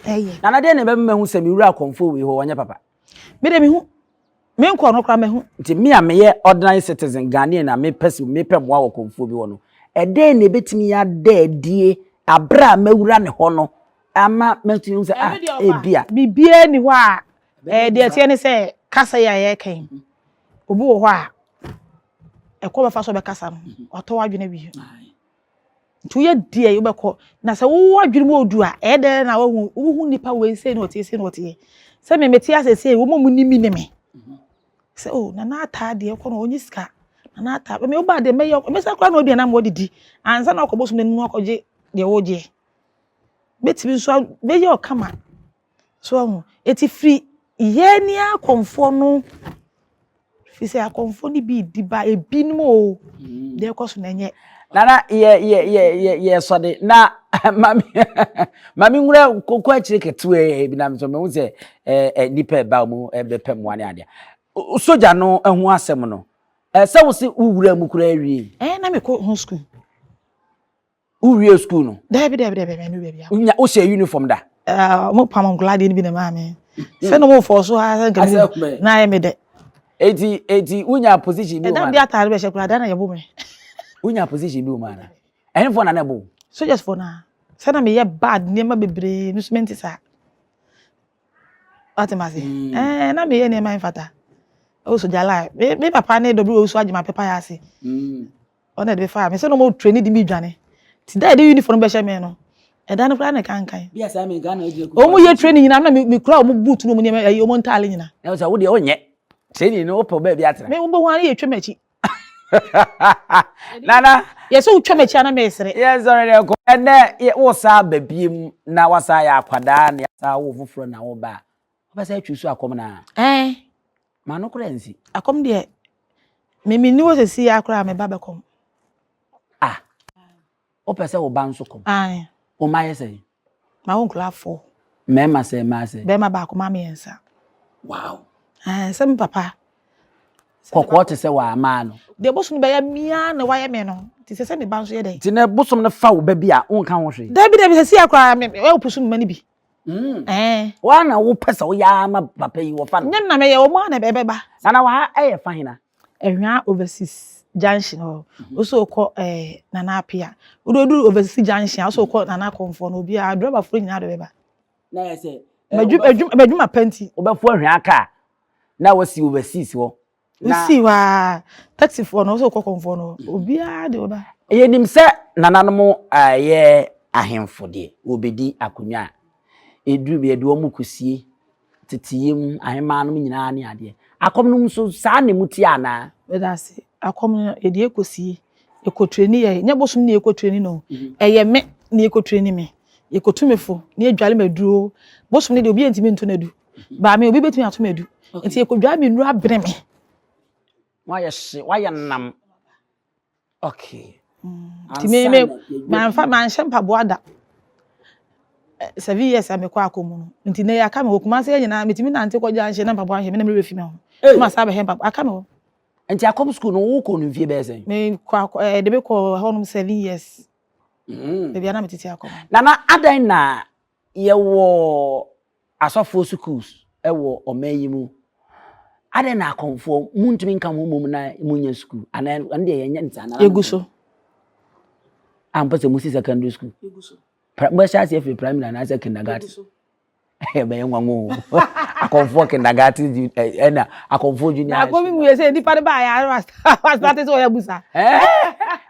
ɛyɛ. Nana deɛ na ɛbɛma mahu sɛ me wura akɔmfo wei hɔ ɔnyɛ papa. Me deɛ mehu Me nkɔ no koraa mahu. Nti me a meyɛ ordinary citizen Ghanaian a mepɛ sɛ mepɛ mmoa wɔ kɔmfoɔ bi hɔ no, ɛdɛn na ɛbɛtumi ada adie aberɛ a mawura ne hɔ no ama matumi ahu sɛ ah ebia. Biribiara nni hɔ a ɛɛ deɛ ɛteɛ ne sɛ kasa yi a yɛreka yi, obi wɔ hɔ a ɛkɔ bɛfa so ɔbɛkasa no, watɔ w'adwene awie. Nti woyɛ deɛ wobɛkɔ. Na sɛ wowɔ adwene mu odu a, ɛyɛ dɛn na woahu wohu nipa wei sei na ɔteɛ sei na ɔteɛ. Sɛ me mete ase sei, wɔn a wɔnim me ne me. Sɛ oh nana ataa deɛ kɔ no ɔnye sika. Nana ataa me woba deɛ mɛyɛ mɛsa koraa na obi anam wɔdidi. Ansa na wakɔ bosom n'anim na wakɔgye deɛ wogyeɛ. Mɛtumi nso mɛyɛ ɔkama. So wahu? Eti firi yɛn ne akɔmfoɔ no Firi sɛ akɔmfoɔ no bi redi ba ebinom o, deɛ ɛkɔ so na ɛnyɛ. Nana yɛ yɛ yɛ yɛ yɛ sɔde na mami mami nwura koko akyire ketewa bi na nso mehu sɛ ɛɛ ɛ nipa ɛba mu ɛbɛpɛ mmoa ne adeɛ. Sogya no ho asɛm no ɛsɛ wo se wowura mu koraa awie. Ɛɛ na mekɔ ho sukuu. Wowie sukuu no? Daabi daabi daabi mɛnu baabi akɔ. Wonya wohyɛ uniform da? Ɛɛ mo pam nkɔla adeɛ no bi na maa me. Sɛ na mo fɔ so ha sɛ nka mi na ayɛ me dɛ. Eti eti wonya position bi wɔ mu ana? Ɛda bi ataare bɛhyɛ koraa da na yɛbo me. Wonya position bi wɔ mu ana? Ɛhenfoɔ na na ɛbo wo? Soldiers foɔ naa. Sɛ na meyɛ bad nneɛma bebree me nso mente saa. Wate ma se? Ɛɛ na meyɛ nneɛma mfata. Ɛwɔ soja line. Me me papa ne dɔbi wɔ so agye ma pepa yɛ ase. Ɔno na ɛde me faa me sɛ na ɔmo training de me dwane. Ti da yɛde uniform bɛhyɛ me no. Ɛda no koraa na ɛkankan. Wɔn yɛ training nyinaa na mekura wɔn boot ne wɔn nneɛma ɛyi wɔn ntaale nyinaa. Na sɛ wo deɛ wonyɛ training no wopɛ baabi atena. Me wobɛhu ara yɛ twam akyi. Nana. Yɛ sɛ wotwam akyi ana mesere. Yɛ sɔre dɛ kɔ ɛnɛ wosa aba biem na wasa yɛ akwadaa na yɛasa wo foforɔ na wo ba a wobɛsa atwi so akɔm na. Ɛɛ. Ma no koraa nsi. Akɔm deɛ me menni hɔ sɛsi ya koraa me ba bɛkɔm. Ah. Wopɛ sɛ wo ba nso kɔm? Ae. Wo mma yɛ sɛn? Mawo nkwadaa four. Mmarima sɛn, mmaa sɛn? Barima baako, mmaa mmiɛnsa. Wow. Ae, sɛ me papa. Kɔkɔɔ te sɛ waa maa no. Deɛ bosom bɛyɛ me ara na wayɛ me no, nti sɛ sɛ me ba nso yɛ dɛn? Nti na bosom no fa wo ba bi a, wonka ho hwee? Dabi dabi, sɛsi ara koraa me, me, ɛwɔ pusu me mma no bi. Mm. Ɛɛ. Waa na wopɛ sɛ woyɛ ara ma papa yi wɔfa no? Nyɛ me na mɛyɛ, wɔn ara na ɛbɛba. Nana wɔ ha ɛyɛ fa hena? Ahwea Overseas junction hɔ. Wo sɛ wokɔ eh, Nana Apia. Wode woduru Overseas junction a, wo sɛ wokɔ Nana Akɔmfoɔ no, obiara, driverfoɔ nyinaa de bɛba. Na yɛ sɛ. M'adwuma pa nti. Wobɛfo Ahwea kaa na wasi Overseas hɔ. Wosii hɔ a, taxifoɔ no, wo sɛ wokɔ Kɔmfoɔ no hɔ, obiara de bɛba. Yɛnim sɛ nananom a ɛyɛ ahemfo deɛ, wɔbɛdi akonnwa a, ɛduru bi yɛde wɔn kɔsie teteyɛ mu, ahemmaa nom nyinaa ne adeɛ. Akɔm nom nso saa na emu teɛ anaa? Meda ase. Akɔm no, yɛde ɛkɔsie. Yɛkɔ treni yɛ, nyɛ bosom na yɛkɔ treni no. Ɛyɛ me na yɛkɔ treni me. Yɛkɔtu me fo, na yɛdwale me aduro. Bosom no deɛ obi ntumi nto no adu. Baa me, obi bɛtumi ato me adu. Nti yɛkɔdwale me nnuro abene me. Woayɛ hye, woayɛ nam. Okay. Nti me me manfa manhyɛ mpaboa da. 7 years a mekɔ akɔ mu no. Nti na aka me hɔ Kumase yɛ nyinaa metumi nante kɔ junction na mpaboa nhyɛ me na me werɛ fi me ho. Na ma saa bɛhyɛ mpaboa aka me hɔ. Nti akɔm school no wo kɔ no mfie bɛyɛ sɛn? Me kɔ akɔ eh de me kɔ hɔ nom 7 years. Baabi a na metete akɔm. Nana adan na yɛwɔ asɔfoɔ sukuus wɔ ɔman yi mu. Adɛn na akɔmfoɔ muntumi nka mo mmom na munyɛ sukuu anaa ɛno deɛ yɛnyɛ no saa anaa? Yɛgu so. A mpɛ sɛ musi secondary school. Yɛgu so. Mobɛhyɛ aseɛ firi primary anaasɛ kindergarten. Yɛgu so. Ɛbɛyɛ nwanwa o. Akɔmfoɔ kindergarten ɛna akɔmfoɔ junior high school. Na akɔmi mu yɛ sɛ nipa no ba yɛ asate sɛ ɔyɛ busa.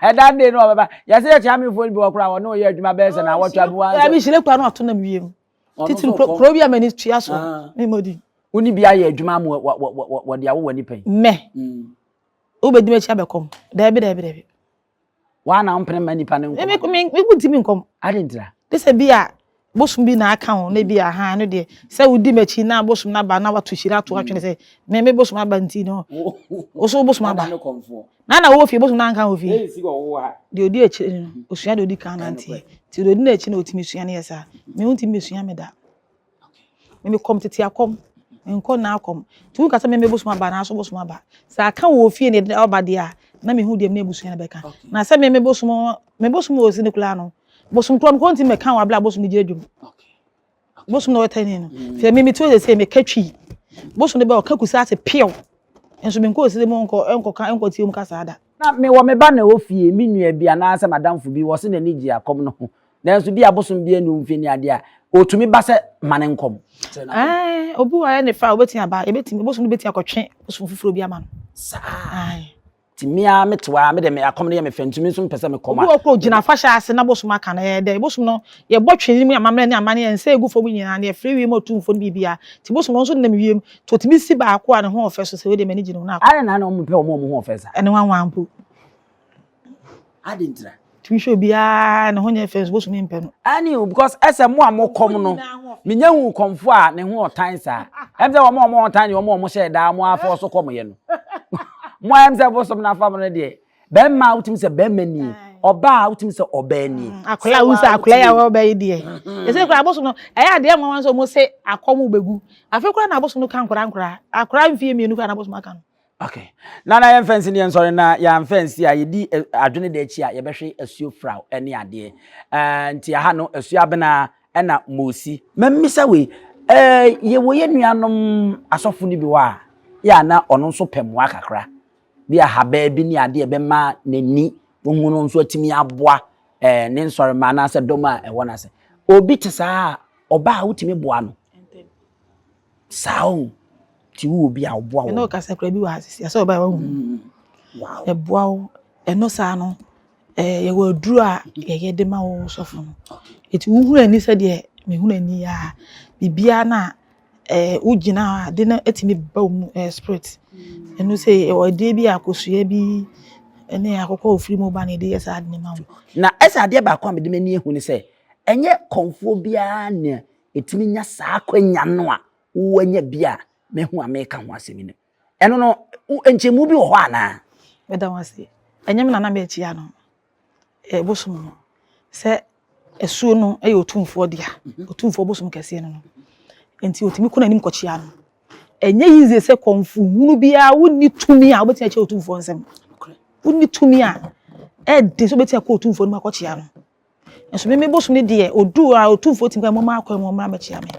Ɛda de no ɔbɛba. Yɛsɛ yɛkyɛ amefoɔ no bi wɔ koraa wɔne ɔyɛ adwuma bɛyɛ sɛ na awɔtwe aboa. Ɛbi hyerɛ kura no ato nam wiem. Titiri kuro bi a m'ani tua so me mmɔ din. Wo ne bi ayɛ adwuma ama wɔde awo w'ani pɛn? Mɛ. Wobɛdi m'akyi abɛkɔm. Daabi daabi daabi. Waa na wompene mma nipa no nkɔm? Me me wontumi nkɔm. Ade ntira? De sɛ bi a bosom bi na aka ho na bi a ha no deɛ sɛ wodi m'akyi na bosom no aba na wato hyira ato atwene sɛ me me bosom aba nti no wo so bosom aba. Na na wowɔ fie bosom no anka wɔ fie. Deɛ odi akyire no osua deɛ odi kan nanteɛ. Nti deɛ odi n'akyi na otumi sua no yɛ saa. Me wontumi mesua me da. Me me kɔm tete akɔm. Me nkɔ nna akɔm. Nti wonka sɛ me me bosom aba anaa so bosom aba. Sɛ aka wɔ fie na ɛde ɔba deɛ a na mehu deɛ me ne abusua no bɛka. Na sɛ me me bosom me bosom wɔ si no koraa no bosom korɔ no kɔ ntumi mɛka wɔ abere a bosom no gyina dwom. Bosom na ɔtɛni no. Sɛ me me ti sɛ meka twi. Bosom no bɛ ɔka kusa ase pew. Nso me nkɔ osiri mu nkɔ nkɔ ka nkɔ tie mu kasa da. Na me wɔ me ba na ɛwɔ fie, me nua bi anaasɛ m'adamfo bi, wɔse n'ani gye akɔm no ho, nanso bi a bosom bi anni mfe ne adeɛ a, ɔtumi ba sɛ ma no nkɔm. Ɛɛ, obi wɔ hɔ a ɛyɛ ne fɛ a, obetumi aba, yɛbɛtumi, bosom no bɛtumi akɔtwe bosom foforɔ bi ama no. Saa. Ae. Nti me ara mete hɔ ara, me deɛ me akɔm no yɛ me fɛ, nti me nso mepɛ sɛ mekɔm a. Obi wɔ hɔ koraa ogyina afahyɛ ase na bosom aka no, ɛyɛ dɛ, bosom no, yɛbɔ twene mu amammerɛ ne amanneɛ, nsa egu fam nyinaa, na yɛfrɛ wiem otumfoɔ ne biribiara, nti bosom no nso nenam wiem, nti otumi si baako a ne ho ɔfɛ so sɛ wei deɛ m'ani gye ne ho na akɔ. Adɛn na na wɔmpɛ wɔn a wɔn ho ɔfɛ saa? Ɛne nwanwa mpo. Adɛn ntira? Tumi hwɛ obiara ne ho nyɛ fɛ nso bosom mpɛ no. Ɛne o because ɛsɛ mo a mo kɔm no menya hu kɔmfo a ne ho ɔtan saa. Ɛm sɛ wɔn a wɔn ɔtan ne wɔn a wɔn hyɛ daa mo afɔ so kɔm yɛ no. Mo a ɛm sɛ bosom na afa mo no deɛ bɛrima a wotumi sɛ bɛrima nie ɔbaa a wotumi sɛ ɔbaa nie. Akwadaa a wosɛ akwadaa yi a ɔbaa yi deɛ. Ɛsɛ koraa abosom no ɛyɛ adeɛ nwanwa nso wɔn se akɔm bɛgu. Afei koraa na abosom no ka nkwadaa nkwadaa akwadaa mfie mmienu koraa na abosom aka no. Okay. Nana yɛn fɛnsi ne yɛn sɔre na yɛn fɛnsi a yɛdi adwene da akyi a yɛbɛhwe asuo fraw ne adeɛ. Ɛɛ nti aha no asuo abena ɛna mosi. Mɛmmisa wei ɛɛ yɛwɔ yɛn nuanom asɔfo no bi hɔ a yɛ a na ɔno nso pɛ mmoa kakra bi a habaa bi ne adeɛ bɛma n'ani wɔhu no nso atumi aboa ɛɛ ne nsɔrema anaasɛ dɔm a ɛwɔ n'ase. Obi te saa a ɔbaa a wotumi boa no. Saa o, nti wowɔ bi a ɔboa wo. Ɛna ɔkasa kura bi wɔ ha sisi asɛ ɔbaa wahu. Wow. Ɛboa wo. Ɛno saa no. Ɛɛ yɛwɔ aduro a yɛyɛ de ma wo sɔfo no. Eti wohunu ani sɛdeɛ mehunu ani yi a, biribiara no a ɛɛ wogyina hɔ a ade no tumi ba wo mu ɛyɛ spirit. Ɛno sɛ yɛwɔ adeɛ bi a kosua bi ne akokɔ a ofiri mu ba na yɛde yɛ saa ade no ma wo. Na ɛsɛ adeɛ baako a mede m'ani ahu ne sɛ, ɛnyɛ kɔmfoɔ biara na ɛtumi nya saa akwanya no a woanya bi a mahu a meka ho asɛm yi no. Ɛno no, nkyɛmu bi wɔ hɔ anaa? Meda wo ase. Ɛnyɛ me na na merekyia no. Ɛyɛ bosom no. Sɛ asuo no yɛ otumfoɔ dea, mhm. otumfoɔ bosom kɛseɛ no no. Nti otumi kɔ n'anim kɔkyia no. Ɛnyɛ yize sɛ kɔmfo hunu biara wonni tumi a wobɛtumi akyia otumfoɔ nsam. Wonni tumi a ɛde sɛ wobɛtumi akɔ otumfoɔ no mu akɔkyia no. Nso me me bosom no deɛ oduu a otumfoɔ tumi ka moma akɔ mu ɔmmra mmɛkyia me.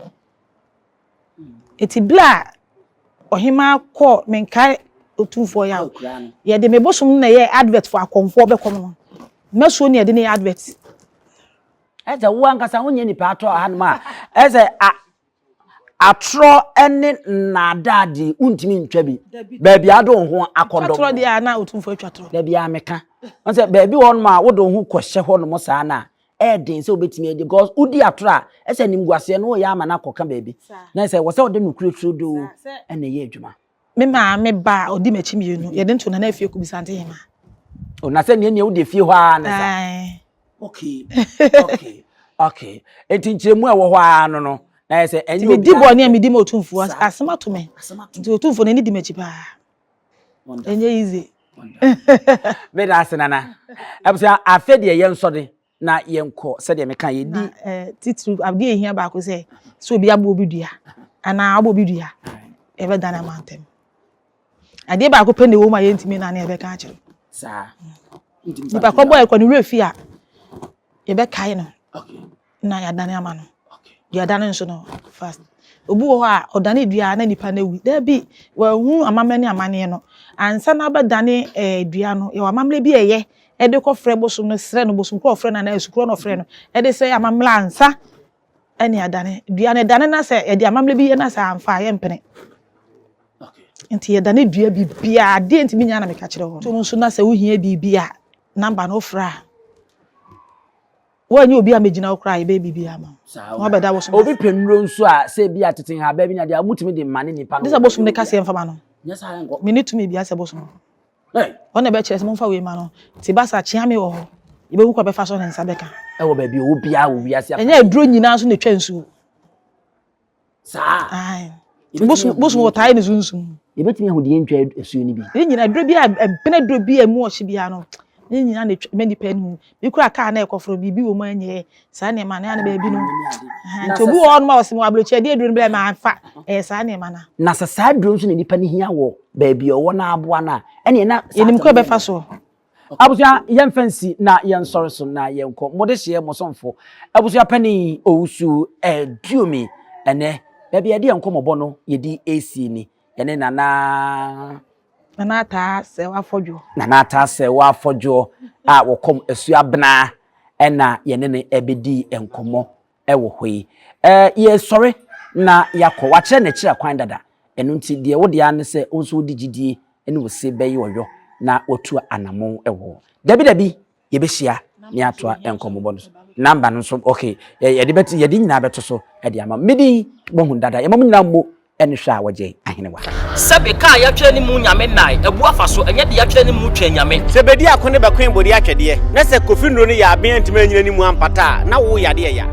Eti bere a ɔhemaa kɔɔ menkae otumfoɔ yaw. Yɛde me bosom no na ɛyɛɛ advert for akɔmfoɔ bɛkɔm no. Masuo ne yɛde no yɛ advert. Ɛsɛ wo ankasa wonyɛ nipa atɔ hanom a ɛsɛ a atorɔ ne nnaadaa deɛ wontumi ntwa bi. Baabi a wode wo ho akɔdɔm. Twa torɔ deɛ a na otumfoɔ atwa torɔ. Dabi a meka. Wɔn sɛ baabi wɔ hɔnom a wode wo ho kɔhyɛ hɔnom saa no a ɛyɛ den sɛ wobɛtumi adi because wodi atoro a ɛsɛ animguaseɛ no woyɛ ama no akɔka baabi na ɛsɛ wɔ sɛ wode nokorɛ turodoo ɛna ɛyɛ adwuma. Me maame ba a ɔdi m'akyi mmienu yɛde no to Nana Afie Kubisante Hema. O na sɛ nea nea wode fie hɔ ara ne sa. Okay okay okay eti nkyerɛmu a ɛwɔ hɔ ara no no na yɛ sɛ ɛnyɛ obi. Medi bɔne a medi ma Otumfoɔ asɛm ato me nti Otumfoɔ n'ani di m'akyi paa. Ɛnyɛ easy. Meda ase nana. Abusua afe deɛ yɛn nsɔde na yɛn kɔ sɛdeɛ meka yɛ di. Eh, titiri adeɛ ehia baako sɛ sɛ obi abɔ obi dua anaa abɔ obi dua yɛbɛdane ama ntɛm. Adeɛ baako pɛ na ɛwɔ mu a yɛntumi nane yɛbɛka akyerɛ. Saa. Nipa kɔ bɔ ɛkɔ ne werɛ fi a yɛbɛkae no. Okay. na yɛadane ama no. Deɛ ɔdane nso no, fast. Obi wɔ hɔ a, ɔdane dua na nipa no awu. Dabi, wɔahu amammerɛ ne amanneɛ no. Ansa na abɛdane eh, dua no, yɛwɔ amammerɛ bi a ɛyɛ ɛde kɔfrɛ bosom no, srɛ no, bosom korɔ ɔfrɛ no anaa asukorɔ na ɔfrɛ no, ɛde sɛ amammerɛ ansa ɛne adane. Dua no ɛdane na sɛ yɛde amammerɛ bi yɛ na sɛ amfa a, yɛmpene. Nti yɛdane dua biribiara, adeɛ ntumi nyɛ na meka kyerɛ wɔn. Tom nso na sɛ wohia biribi a, namba no wofrɛ a, Woannyɛ obi a megyina hɔ koraa a, yɛbɛyɛ biribiara ama wo. Na woabɛda abosom ase. Obi pɛ nnuro nso a, sɛ ebia tete nhaban bi ne adeɛ a, motumi de ma ne nipa no. Gye sɛ bosom no ka sɛ yɛmfa ma no. Menni tumi biara sɛ bosom no. Ɔno na ɛbɛkyerɛ sɛ momfa wei ma no. Nti ba saa, kyea me wɔ hɔ. Yɛbɛhu kwan a ɔbɛfa so ne nsa bɛka. Ɛwɔ baabi a ɔwɔ biara wɔ wiase afanan. Ɛnyɛ aduro nyinaa nso na ɛtwa nsuo. Saa. Ae. Bosom bosom wɔtaa ne sunsum. Yɛbɛtumi ahu deɛ ntwa asuo no bi. Ne nyinaa aduro bi a ɛbɛn aduro bi a emu ɔhye biara no ne nyinaa na etwa mɛ nipa anim. Bi kura kaa na ɛkɔforo biribi wɔ mu anyɛ saa nneɛma no ana baabi no. Nti obi wɔ hɔ nom a ɔsɛ mo aburokyi ɛde aduro no bɛyɛ ma afa ɛyɛ saa nneɛma no. Na sɛ saa aduro nso na nipa no hia wɔ baabi a ɔwɔ na aboa no a ɛneɛ na saa. Yɛnim kwan a ɛbɛfa soɔ. Abusua, yɛmfa nsi na yɛnsɔre so na yɛnkɔ. Mo dehyeɛ, mo somfo, abusua panin Owusu Aduomi. Ɛnɛ, baabi a yɛde yɛn nkɔmmɔbɔ no yɛdi resie ni. Yɛne Nana. Nana Ataa Sɛw Afɔdwoɔ. Nana Ataa Sɛw Afɔdwoɔ a wɔkɔm Asuabenaa ɛna yɛne no ɛbɛdii nkɔmmɔ wɔ hɔ yi. Ɛɛ, yɛresɔre na yɛakɔ. Wakyerɛ n'akyiri akwan dada. Ɛno nti, deɛ wo deɛ ara ne sɛ wo nso wode gyidie ne ose bɛyɛ ɔyɔ na watu anammɔn wɔ hɔ. Dabi dabi, yɛbɛhyia na yɛatoa nkɔmmɔbɔ no so. Namba no nso, okay, yɛde bɛto, yɛde nyinaa bɛto so de ama. Me din, moahu dada. Yɛma mo nyinaa mmo ne hwɛ a wɔgye ahenewa. Sɛbe ka a yɛatwerɛ ne mu nyame nnae abu afa so, ɛnyɛ deɛ yɛatwerɛ ne mu twɛn nyame. Sɛ bedi ako ne bɛkoe bode atwɛdeɛ, na sɛ Kofi nnuro no yɛ aben antumi anyina ne mu ampata a, na wo yadeɛ ya.